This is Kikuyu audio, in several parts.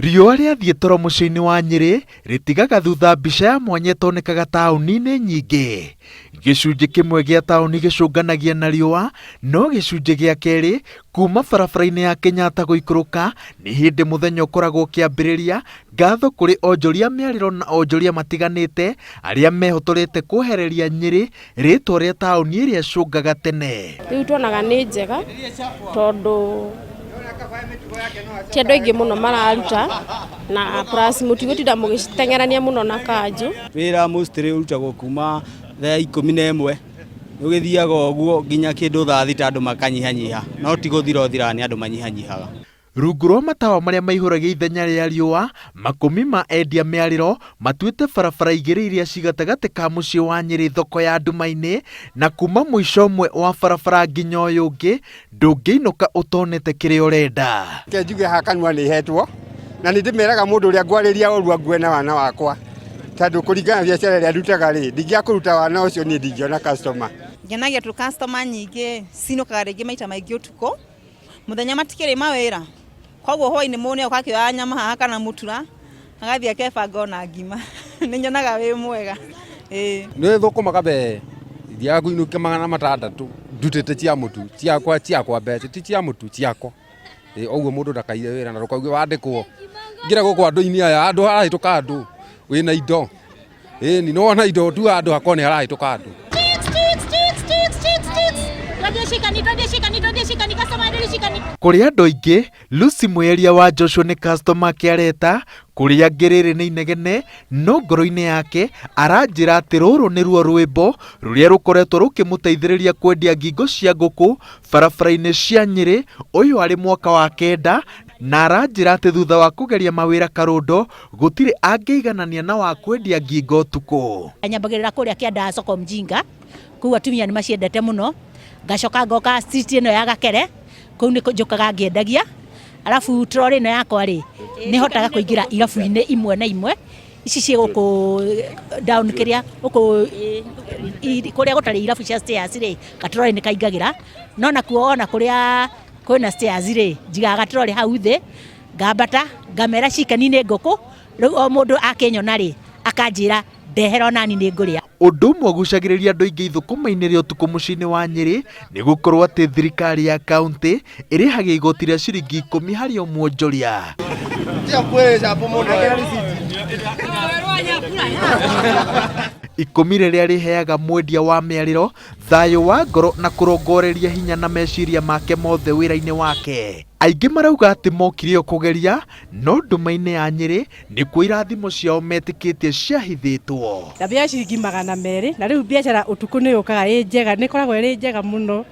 Riũa rĩathiĩ toro mũciĩ-inĩ wa Nyĩrĩ rĩtigaga thutha mbica ya mwanya ĩtonekaga taũni-inĩ nyingĩ. Gĩcunjĩ kĩmwe gĩa taũni gĩcũnganagia na riũa, no gĩcunjĩ gĩa kerĩ kuma barabara-inĩ ya Kenyatta gũikũrũka nĩ hĩndĩ mũthenya ũkoragwo ũkĩambĩrĩria. Ngatho kũrĩ onjoria mĩarĩro na onjoria matiganĩte arĩa mehotorete kwehereria Nyĩrĩ rĩtwa rĩa taũni ĩrĩa ĩcũngaga tene. Rĩu tuonaga nĩ njega tondũ ti andũ aingĩ mũno mararuta na plus mũtigũtinda mũgĩteng'erania mũno na kanjũ. Wĩra mostly ũrutagwo kuma thaa 11 ũgĩthiaga ũguo nginya kĩndũ thaa thita andũ makanyihanyiha, no ti gũthira ũthiraga nĩ andũ manyihanyihaga. Rungu rwa matawa marĩa maihũragia ithenya rĩa riũa, makũmi ma endia mĩarĩro matuĩte barabara igĩrĩ iria ci gatagatĩ ka mũciĩ wa Nyĩrĩ thoko ya nduma-inĩ, na kuma mũico ũmwe wa barabara nginya ũyũ ũngĩ, ndũngĩinũka ũtonete kĩrĩa ũrenda. Reke njuge haha kanua nĩ hetwo, na nĩ ndĩmeraga mũndũ ũrĩa ngwarĩria ũru angue na wana wakwa, tondũ kũringana na biacara ĩrĩa ndutaga rĩ, ndingĩaga kũruta wana ũcio niĩ ndingĩona customer. Ngenagia tondũ customer nyingĩ cinũkaga rĩngĩ maita maingĩ ũtukũ. Mũthenya matikĩrĩ mawĩra, koguo hwainĩ mũndũ nĩoka akĩoya nyama haha kana mũtura, agathiĩ akebanga ona ngima. Nĩ nyonaga wĩ mwega, ĩĩ. Nĩ thũkũmaga be ithiaga kũinũkia 600 ndutĩte cia mũtu ciakwa ciakwa mbeca ti cia mũtu ciakwa. Ĩ ũguo mũndũ ndakaire wĩra na ndũkauge wandĩkwo. Ingĩra gũkũ andũ-inĩ aya andũ harahĩtũka andũ wĩna indo. Ĩni nĩ wona indo tu handũ hakorwo nĩ harahĩtũka andũ. Kũrĩ andũ aingĩ, Lucy Mweria wa Joshua nĩ customer ake areta, kũrĩ angĩ rĩrĩ nĩ inegene, no ngoro-inĩ yake aranjĩra atĩ rũrũ nĩruo rwĩmbo rũrĩa rũkoretwo rũkĩmũteithĩrĩria kwendia ngingo cia ngũkũ barabara-inĩ cia Nyĩrĩ, ũyũ arĩ mwaka wa kenda, na aranjĩra atĩ thutha wa kũgeria mawĩra karũndo, gũtirĩ angĩiganania na wa kwendia ngingo ũtukũ. Nyambagĩrĩra kũrĩa kĩanda soko mjinga, kũu atumia nĩ maciendete mũno, ngacoka ngoka street ĩno ya Gakere, kũu nĩ njũkaga ngĩendagia, arabu trolley ĩno yakwa rĩ, nĩ hotaga kũingĩra irabu-inĩ imwe na imwe, ici ciĩ gũkũ down kĩrĩa gũkũ kũrĩa gũtarĩ irabu cia stairs rĩ, gatrolley nĩ kaingagĩra, no nakuo ona kũrĩa kwĩna stairs rĩ, njigaga gatrolley hau thĩ, ngambata ngamera chicken nĩ ngũkũ, rĩu o mũndũ akĩnyona rĩ, akanjĩra ndehera onani nĩ ngũrĩa. Ũndũ ũmwe ũgucagĩrĩria andũ aingĩ ithũkũma-inĩ rĩa ũtukũ mũciĩ-inĩ wa Nyĩrĩ nĩ gũkorwo atĩ thirikari ya kauntĩ ĩrĩhagia igoti rĩa ciringi 10 harĩ o mwonjoria. 10 rĩrĩa rĩheaga mwendia wa mĩarĩro thayũ wa ngoro na kũrongoreria hinya na meciria make mothe wĩra-inĩ wake. Aingĩ marauga atĩ mokire o kũgeria, no nduma-inĩ ya Nyĩrĩ nĩkuo irathimo ciao metĩkĩtie ciahithĩtwo. Ndambia ciringi 200 na rĩu biacara ũtukũ nĩ yũkaga ĩ njega, nĩ ĩkoragwo ĩrĩ njega mũno.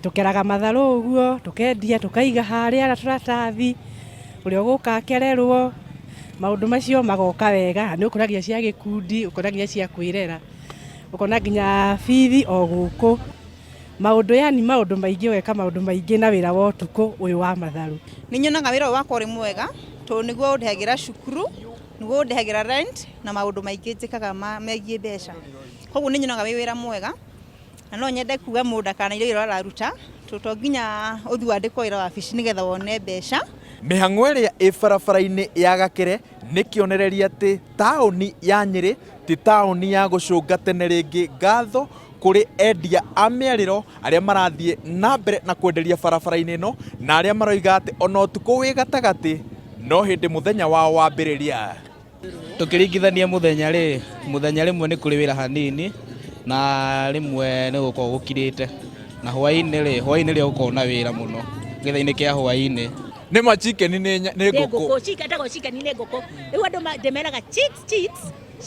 Tũkeraga matharũ ũguo, tũkendia tũkaiga harĩa na tũratathi, ũrĩa ũgũka akererwo, maũndũ macio magoka wega. Na nĩ ũkũragia cia gĩkundi, ũkona nginya cia kwĩrera, ũkona nginya bithi o gũkũ. Maũndũ yani maũndũ maingĩ ũgeka maũndũ maingĩ na wĩra wa ũtukũ ũyũ wa matharũ. Nĩ nyonaga wĩra ũyũ wakwa ũrĩ mwega tondũ nĩguo ũndĩhagĩra cukuru, nĩguo ũndĩhagĩra rent na maũndũ maingĩ njĩkaga megiĩ mbeca. Koguo nĩ nyonaga wĩ wĩra mwega na no nyende kuga mũndũ ndakanaire wĩra ũrĩa araruta tondũ to nginya ũthiĩ wandĩkwo wĩra wabici nĩgetha wone mbeca. Mĩhang'o ĩrĩa ĩ barabara-inĩ ya Gakere nĩ kĩonereria atĩ taũni ya Nyĩrĩ ti taũni ya gũcũnga tene rĩngĩ ngatho kũrĩ endia a mĩarĩro arĩa marathiĩ na mbere na kwenderia barabara-inĩ ĩno na arĩa maroiga atĩ ona ũtukũ wĩ gatagatĩ no hĩndĩ mũthenya wao wambĩrĩria. Tũkĩringithania mũthenya rĩ, mũthenya rĩmwe nĩ kũrĩ wĩra hanini na rĩmwe nĩ gũkoragwo gũkirĩte na hwaĩ-inĩ rĩ, hwaĩ-inĩ nĩrĩo gũkoragwo na wĩra mũno, gĩthaa-inĩ kĩa hwaĩ-inĩ. Nĩ ma chicken nĩ ngũkũ. Nĩ ngũkũ, ĩtagwo chicken nĩ ngũkũ. Rĩu andũ ndĩmeraga chicks, chicks.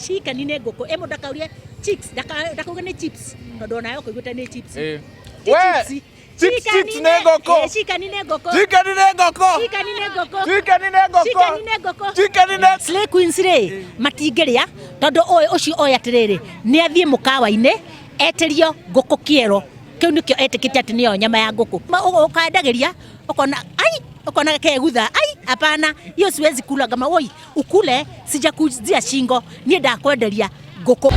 Chicken nĩ ngũkũ. Ĩ mũndũ akaurie chicks, ndakauge nĩ chips tondũ onawe ũkũiguĩte nĩ chips. Eh. Ti We, chips. chips, Chicken chips nĩ ngũkũ. Eh, chicken nĩ ngũkũ. Chicken nĩ ngũkũ. Chicken nĩ ngũkũ. Chicken nĩ ngũkũ. Chicken nĩ ngũkũ. Chicken nĩ Slay Queens rĩ matingĩrĩa tondũ ũyũ ũcio oĩ atĩrĩrĩ nĩ athiĩ mũkawa-inĩ etĩrio ngũkũ kĩero kĩu nĩkĩo etĩkĩtie atĩ nĩyo nyama ya ngũkũ. Ũkendagĩria ũkona ai ũkona kegutha ai hapana hiyo siwezi kula kama oi ukule sijakuzia shingo niĩ ndakwenderia ngũkũ.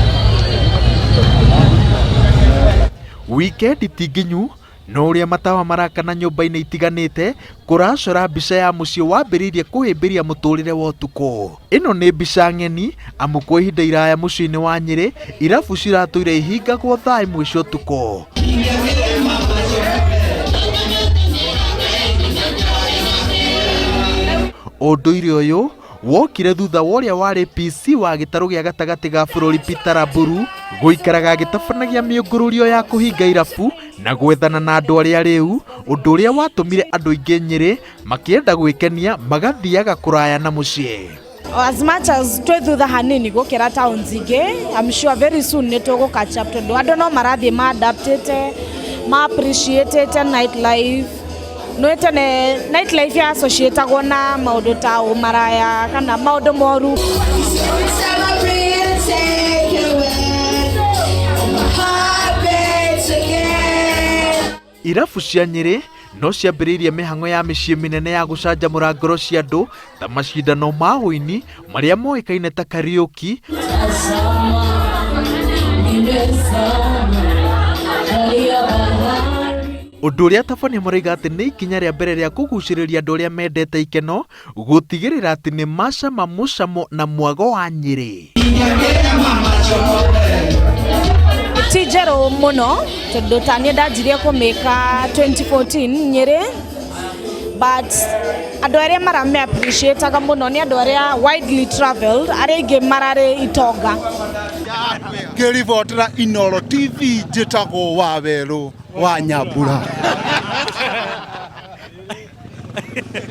Wikendi ti nginyu No ũrĩa matawa marakana nyũmba-inĩ itiganĩte kũracora mbica ya mũciĩ wambĩrĩirie kũhĩmbĩria mũtũrĩre wa ũtukũ. Ĩno nĩ mbica ng'eni amu kwa ihinda iraya mũciĩ-inĩ wa Nyĩrĩ irabu ciratũire ihingagwo thaa ĩmwe cia ũtukũ. Ũndũire ũyũ wokire thutha wa ũrĩa warĩ PC wa gĩtarũ gĩa gatagatĩ ga bũrũri Peter Raburu gũikaraga agĩtabanagia mĩũngũrũrio ya kũhinga irabu na gwethana na andũ arĩa rĩu, ũndũ ũrĩa watũmire andũ aingĩ Nyĩrĩ makĩenda gwĩkenia magathiaga kũraya na mũciĩ. As much as twĩ thutha hanini gũkĩra towns ingĩ, I'm sure very soon nĩ tũgũ catch up tondũ andũ no marathiĩ ma adaptĩte, ma appreciatĩte night life. Nĩ tene night life ya associatagwo na maũndũ ta ũmaraya kana maũndũ moru. Irabu cia Nyĩrĩ no ciambĩrĩirie mĩhang'o ya mĩciĩ mĩnene ya gũcanjamũra ngoro cia andũ ta macindano ma ũini marĩa moĩkaine ta karaoke. Ũndũ ũrĩa atabania maroiga atĩ nĩ ikinya rĩa mbere rĩa kũgucĩrĩria andũ arĩa mendete ikeno gũtigĩrĩra atĩ nĩ macama mũcamo na mwago wa Nyĩrĩ. Ti njerũ mũno tondũ ta niĩ ndanjirie kũmĩka 2014 Nyĩrĩ, but andũ arĩa marame appreciataga mũno nĩ andũ arĩa widely traveled, arĩa aingĩ mararĩ itonga. Ngĩribotera Inooro TV, njĩtagwo Wawerũ wa Nyambura.